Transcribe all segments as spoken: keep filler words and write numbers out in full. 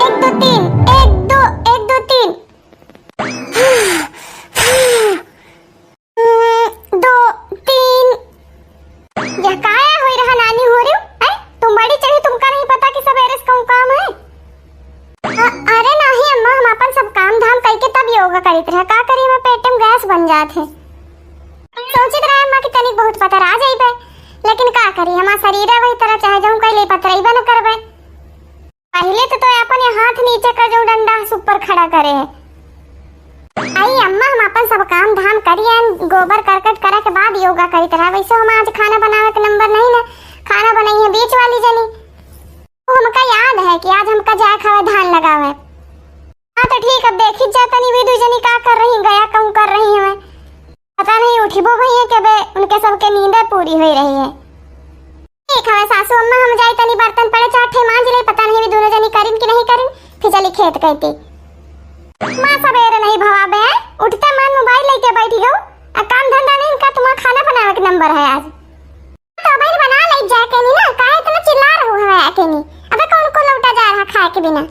एक, दो, तीन, एक, दो, एक, दो, तीन। हम्म, दो, तीन। यह काहे होई रहा नानी हो रही हो? हैं? तुम बड़ी चढ़ी, तुमका नहीं पता कि सबेरे से कौन काम है? अ-, अरे नाही अम्मा, हम अपन सब काम धाम कइके तब योगा करित रहे। का करी, मैं पेट में गैस बन जात है। सोचित रहे अम्मा कि तनिक बहुत पतरा जइबे, लेकिन का करी, हमार शरीर है वही तरह, चाहे जौन कइले पतरइबे न करबे। पहिले तो, तो अपन ये हाथ नीचे कर जो डंडा से ऊपर खड़ा करे है। आई अम्मा, हम अपन सब काम धाम करियन, गोबर करकट करे के बाद योगा करित रहा। वैसे हम आज खाना बनावे के नंबर नहीं ना, खाना बनाई है बीच वाली जनी। वो हमका याद है कि आज हमका जाए खावे धान लगावे। हाँ तो ठीक, अब देखी जा तनी वे दू जनी का कर रही, गया कहूँ कर रही हमें। पता नहीं उठिबो भइया के बे, उनके सबके नींद पूरी होई रही है। ठीक हवे सासू अम्मा, हम जाई तनी बर्तन पड़े चार ठे मांज ले, पता नहीं भी दोनों जनी करिन कि नहीं करिन, फिर चली खेत कहती। माँ सबेरे नहीं भवा बे, उठते मन मोबाइल लेके बैठी हो, आ काम धंधा नहीं इनका, तुम्हारा खाना बनावे के नंबर है आज। तो भाई बना ले जाए के नहीं ना, काहे इतना चिल्ला रहो है के नहीं? अबे कौन को लौटा जा रहा खाए के बिना?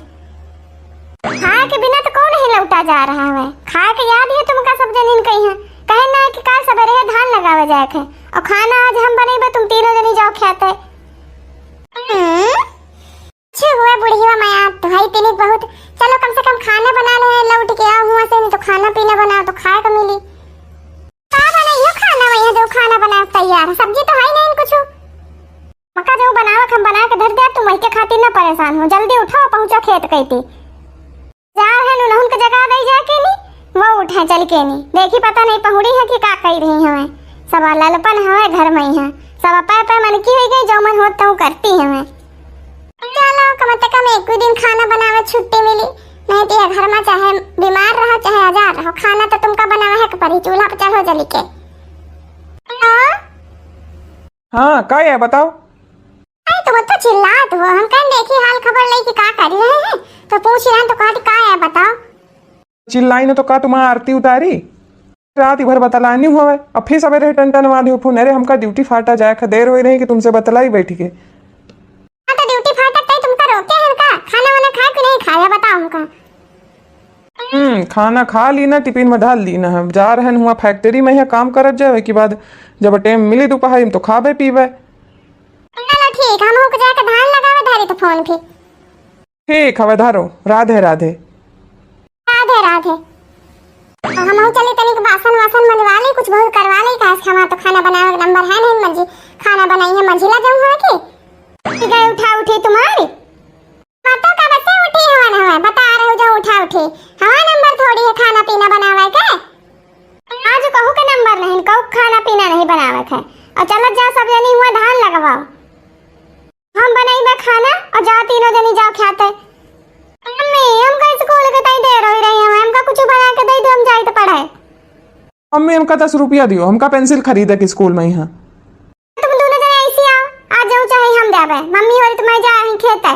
खाए के बिना तो कौन ही लौटा जा रहा है? खाए के याद है तुमका सब जनीन कही है, कहे ना कि काल सबेरे है धान लगावे जाए के, और खाना आज हम बनेबे, तुम तीनों जनी जाओ खेते। हम्म, अच्छे हुए बुढ़िया माया, तुम्हारी तीनी बहुत, चलो कम से कम खाना बना ले, लौट के आओ हुआ से, नहीं तो खाना पीना बनाओ तो खाए को मिली। का बनाइयो खाना, वही जो खाना बनाए तैयार है, सब्जी तो है नहीं कुछ। मका जो बनावक हम बना के धर दे, तुम वही के खातिर ना परेशान हो, जल्दी उठो, पहुँचो खेत कहती। जा है नुनहुन के जगह दे जाके नी, वो उठे चल के नी, देखी पता नहीं पहुड़ी है कि का कह रही हमें। सब ललपन हवे घर में ही है, सब अपे अपे मन की हो गई, जो मन होत तो करती हमें। चलो कम से कम एक दिन खाना बनावे छुट्टी मिली, नहीं तो ये घर में चाहे बीमार रहो चाहे आजार रहो, खाना तो तुमका बनावे है के परी, चूल्हा पर चढ़ो जली के। हाँ? हाँ, का है बताओ? अरे तुम तो चिल्लात हो, हम कहन देखी हाल खबर ले कि का कर रहे हैं, तो पूछ रहे हैं तो कहती का है बताओ। चिल्लाई न तो का तुम्हारा आरती उतारी? रात भर बतलानी हुआ है, अब फिर सबेरे टनटनवा दियो फोन, अरे हमका ड्यूटी फाटा जाए खा, देर होई रही कि तुमसे बतलाई बैठ के। हाँ तो ड्यूटी फाटा तय तुमका रोके हैं का? खाना वाना खाए कि नहीं खाए बताओ हमका। हम्म, खाना खा ली ना, टिफिन में डाल ली ना, हम जा रहे हैं हुआ फैक्ट्री में, यहाँ काम करत जाए के बाद जब टाइम मिली दोपहर में तो खाबे पीबे। चलो ठीक, हम हुक जाके धान लगावे धरी तो फोन फिर। ठीक हवे, धरो। राधे राधे। राधे राधे। तो हमहू चली तनिक बासन वासन मंजवा ली, कुछ बहुत करवा ली, काहे से हमार तो खाना बनावे के नंबर है नहीं, मर्जी खाना बनाई है, मर्जी ला जाऊँ हवे की? ठीक है, उठा उठी तुम्हारी। मातो का बसे उठी हवन हवे, बता रहे हो जो उठा उठी। हमार नंबर थोड़ी है खाना पीना बनावे के। आज कहू के नंबर नहीं, कहू खाना पीना नहीं बनावे के। और चलत जाओ सब जनी हुआ धान लगवाओ। हम बनाइबे खाना और जाओ तीनों जनी जाओ खाते। मम्मी, हमका स्कूल के ताई देर होई रही है, हमका कुछ बना के दे दो, हम जाइत पढ़े। मम्मी, हमका दस रुपया दियो, हमका पेंसिल खरीदे के स्कूल में यहाँ। तुम दोनों जने ऐसी आओ, आ जाओ चाहे हम जाबे। मम्मी होरी तुम्हारे जा रही खेत है।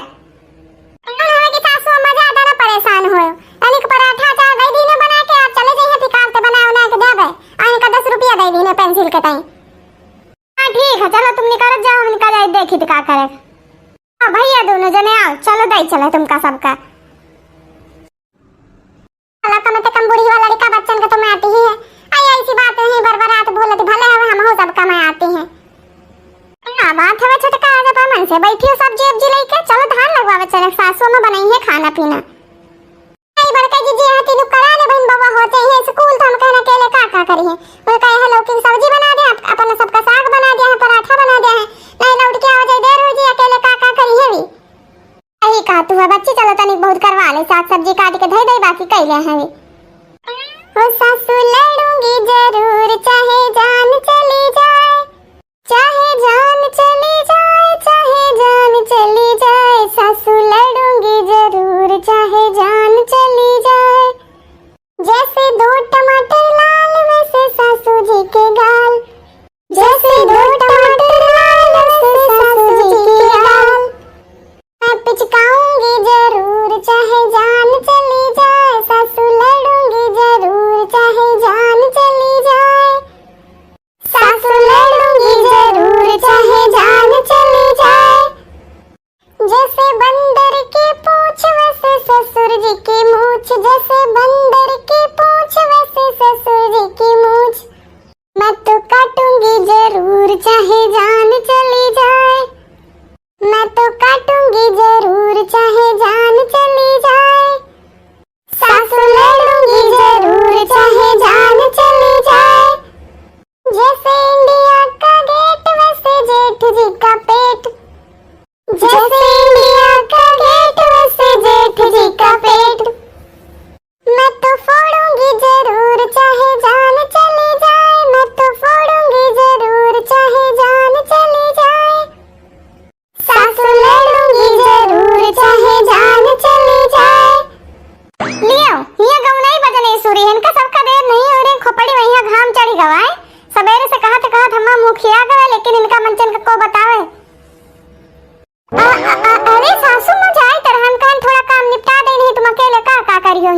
कौन है कि सासू अम्मा ज्यादा ना परेशान होयो। तनिक पराठा चाहे दे दीने बना के, आप चले जाइए फिर काल ते बना उना के देबे। आ इनका दस रुपया दे दीने पेंसिल के ताई। हाँ, ठीक है, चलो तुम निकल जाओ, हम निकल जाए, देखी तो का करे। हाँ भैया, दोनों जने आओ, चलो दाई, चले तुमका सबका। चलो, कम से कम बूढ़ी वाला लड़का बच्चन का तो माटी ही है। आई ऐसी बात नहीं, बरबरात बोलत भले हवे, हमहू सबका माटी है। का बात हवे छोटका, आज अपन मन से बैठी हो, सब्जी उब्जी लेके चलो, धान लगवावे चले, सासू में बनाई है खाना पीना। नहीं, बड़का जीजी यहाँ तीनों करा ले बहन, बउआ होते हैं स्कूल, तो हम कहना अकेले का का करी है। वो कहे है लौकी की सब्जी बना दे, अप-, अपन सबका साग बना दिया है, पराठा बना दिया है। नहीं, लौट के आओ जाए, देर हो जी, अकेले का का करी है भी। सही कहा तू है बच्ची, चलो तनिक बहुत करवा ले, साग सब्जी काट के धई दे, बाकी कैले है भी। ओ सासू लड़ूंगी जरूर, चाहे जान चली जाए। चाहे जान चली जाए, चाहे जान चली जाए, सासू लड़ूंगी जरूर, चाहे जान चली जाए। जैसे दो टमाटर लाल, वैसे सासू जी के गाल। जैसे दो टमाटर लाल, वैसे सासू जी के गाल। मैं पिचकाऊंगी जरूर, चाहे जान चली जाए, सासू लड़ूंगी जरूर, चाहे जान चली जाए। सासू लड़ूंगी जरूर, चाहे जान चली जाए। जैसे बंदर की पूंछ वैसे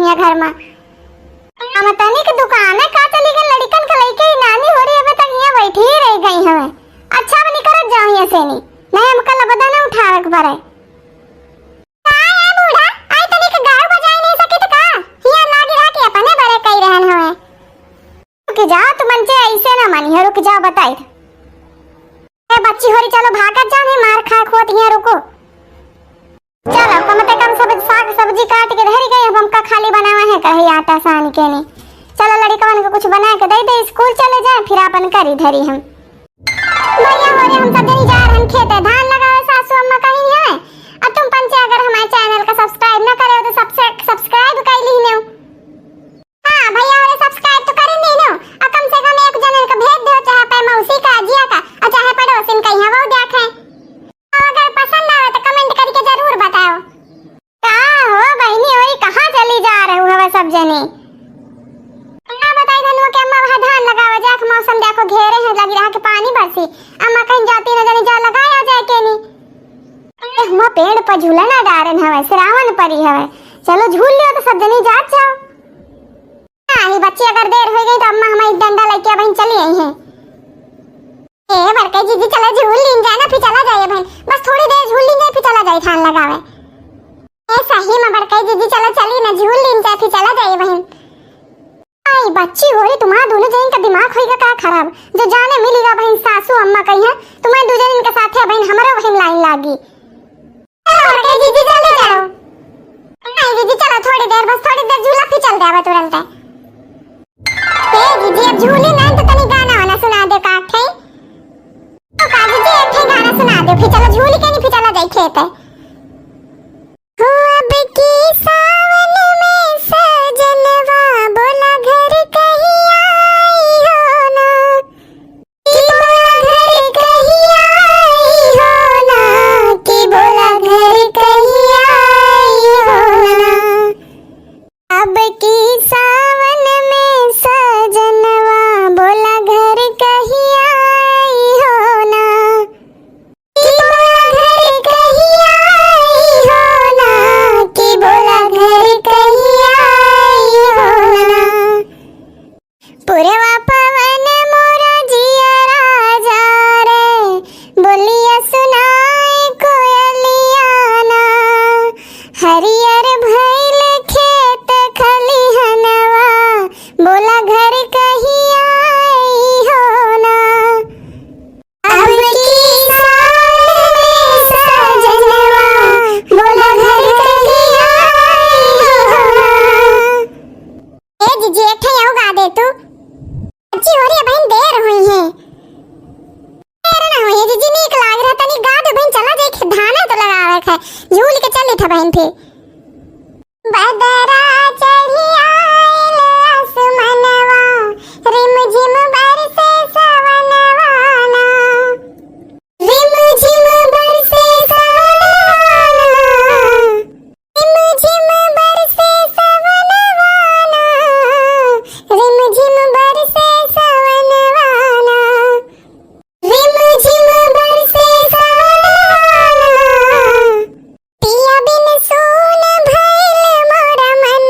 यहाँ घर मा। हम तनिक दुकान का चली गई, लड़िकन के लइके ही नानी होरी अबे तक यहाँ बैठी ही रह गई हवे। अच्छा, अब निकरत जाओ यहाँ से नी, नहीं हमका लबदा न उठावे के पड़े। का ए बूढ़ा, आई तनिक गाय बजाई नहीं सकित का? यहाँ लागी रहा कि अपने बड़े कई रहन हवे। कि जा, तू मन से ऐसे ना मानी है, रुक जा, बताई। ए बच्ची होरी, चलो भागत जाओ, नहीं मार खाए खोत यहाँ रुको। चलो, कम से कम सब साग सब्जी काट के धरी गई, अब हमका खाली बनावा है कढ़ाई आटा सान के नहीं। चलो, लड़िकवन को कुछ बना के दे दे, स्कूल चले जाए, फिर आपन करी धरी हम। भैया होरी, हम सब जनी जा रहन खेते धान लगावे, सासू अम्मा कहीं है। और तुम पंचे अगर हमारे चैनल का सब्सक्राइब ना करे हो तो सब्सक्राइब कर ली। हाँ भैया, अरे सब्सक्राइब तो करे नहीं नो, और कम से कम एक जनन का भेज दो, चाहे पे मौसी का, जिया का, और चाहे पड़ोसिन का, यहाँ वो देखे। और अगर पसंद आवे तो कमेंट करके जरूर बताओ। का हो बहिनी होरी, कहाँ चली जा रहे हो हवे सब जने? का बताई धनुआ के अम्मा वहाँ धान लगावे जाए, मौसम देखो घेरे हैं, लगी रहा के पानी बरसी। अम्मा कहीं जाती न जानी, जा लगाया जाए के नहीं। ए, हुआ पेड़ पर झूला ना डारन हवे, श्रावण परी हवे। चलो झूल लियो तो सब जनी जात जाओ। नहीं बच्ची, अगर देर हो गई तो अम्मा हमारी डंडा लेके बहन चली आई है। ए बड़के जीजी, चलो झूल लीन जाए ना, फिर चला जाए बहन। बस थोड़ी देर झूल लीन जाए, फिर चला जाए धान लगावे। ए सही में बड़के जीजी, चलो चली ना, झूल लीन जाए, फिर चला जाए बहन। आई बच्ची होरी, तुम्हारा दोनों जन का दिमाग होइगा का खराब? जो जाने मिलेगा बहन सासू अम्मा कही है, तुम्हारे दो जन के साथ है बहन, हमारा बहन लाइन लागी। चलो, बड़के जीजी, जल्दी चलो। नहीं जीजी, चलो थोड़ी देर, बस थोड़ी देर झूला, फिर चल देवा तुरंत। ए जीजी, अब झूली नहीं तो तनी गाना वाना सुना दे का थे। तो का जीजी, एक ठे गाना सुना दे, फिर चलो झूली के नहीं, फिर चला जाए खेत। हो अब की सावन में सजनवा बोला घर कहिया आई हो ना। कि बोला घर कहिया आई हो ना, कि बोला घर कहिया आई हो ना। अब की सावन में सजनवा बोला घर कहिया आई हो ना। कि बोला घर कहिया आई हो ना, कि बोला घर कहिया आई हो ना। पुरवा पवन मोरा जियरा जा रे, बोलिया सुनाए कोयलिया ना। हरियर भइल खेत खलिहनवा, बोला घर कहिया आई हो ना। अब की साल में सजनवा, बोला घर कहिया आई हो ना। ए जीजी, एक ठे अउ गा दे तू। अच्छी हो रही है बहन, देर हुई है। देर ना हुई है जीजी, नीक लाग रहा, तनी गा दे बहन, चला जाए खे-, धाना तो लगावे खे, झूल के चली था बहन फिर। बदरा चढ़ी आइल आसमनवा, रिमझिम बरसे सवनवा ना। रिमझिम बरसे सवनवा ना। रिमझिम बरसे सवनवा ना, रिमझिम बरसे सवनवा ना, रिमझिम बरसे सवनवा ना। पिया बिन सून भइल मोर मनवा,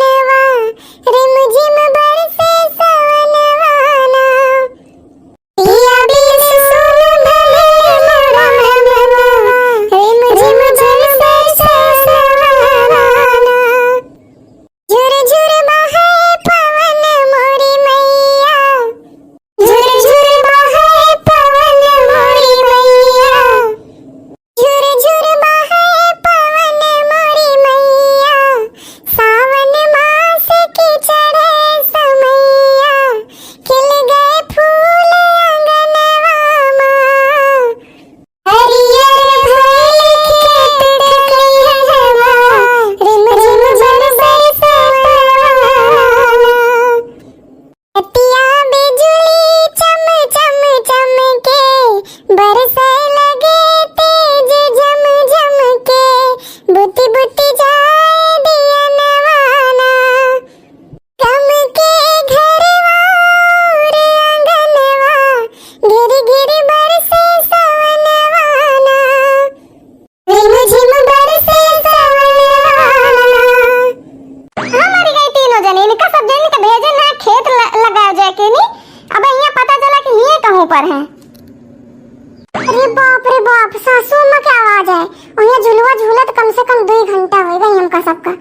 बेटा होई गई हमका सबका।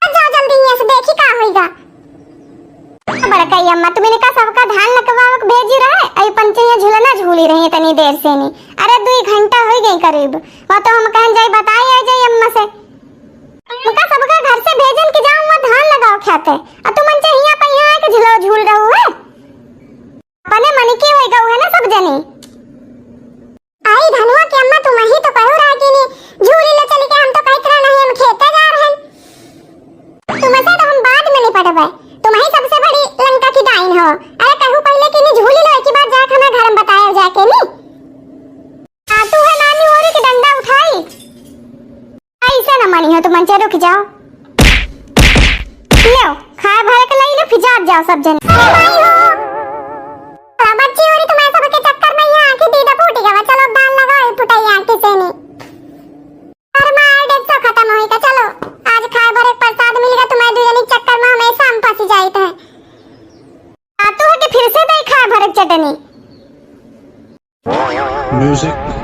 अब जाओ जल्दी यहाँ से, देखी का होइगा। बड़का अम्मा, तुम इनका सबका धान लकवावक भेजी रहे, अई पंचे यहाँ झुलना झूली रही इतनी देर से नी। अरे दुई घंटा होई गई करीब, वह तो हम कहन जाई बताई आ जाई अम्मा से। उनका सबका घर से भेजन कि जाओ वहाँ धान लगाओ खेते, और तुम पंचे यहाँ पे यहाँ आके झुलो झूल रहू है। अपने मन की होई गऊ है ना सब जनी। आई धनुआ के अम्मा, तुम ही तो कहो रहा कि नी झूली लो चली के, हम तो कहत रहा नहीं हम खेते जा रहे हैं। तुमसे तो हम बाद में निपटबे, तुम ही सबसे बड़ी लंका की डाइन हो। अरे कहू पहले कि नी झूली लो, एक ही बात जाके हमें घर में बताया जाके नी। आ तू है नानी ओरी की डंडा उठाई। ऐसे ना मानी हो तुम पंचे, रुक जाओ। लो, खाए भरे के लाई लो, फिर जात जाओ सब जन। ए भाई हो, बच्ची हो रही तुम्हारे सबके चक्कर में यहाँ आके दीदा फूटी गवा। चलो दान लगाओ, फुटाई आके से नहीं। और मार डेढ़ सौ खत्म होई का। चलो, आज खाए भरे के प्रसाद मिल गया तुम्हारे दू जनी के चक्कर में, हमेशा हम फंसी जाइत है। आ तू है कि फिर से दे खाए भरे के चटनी। Music।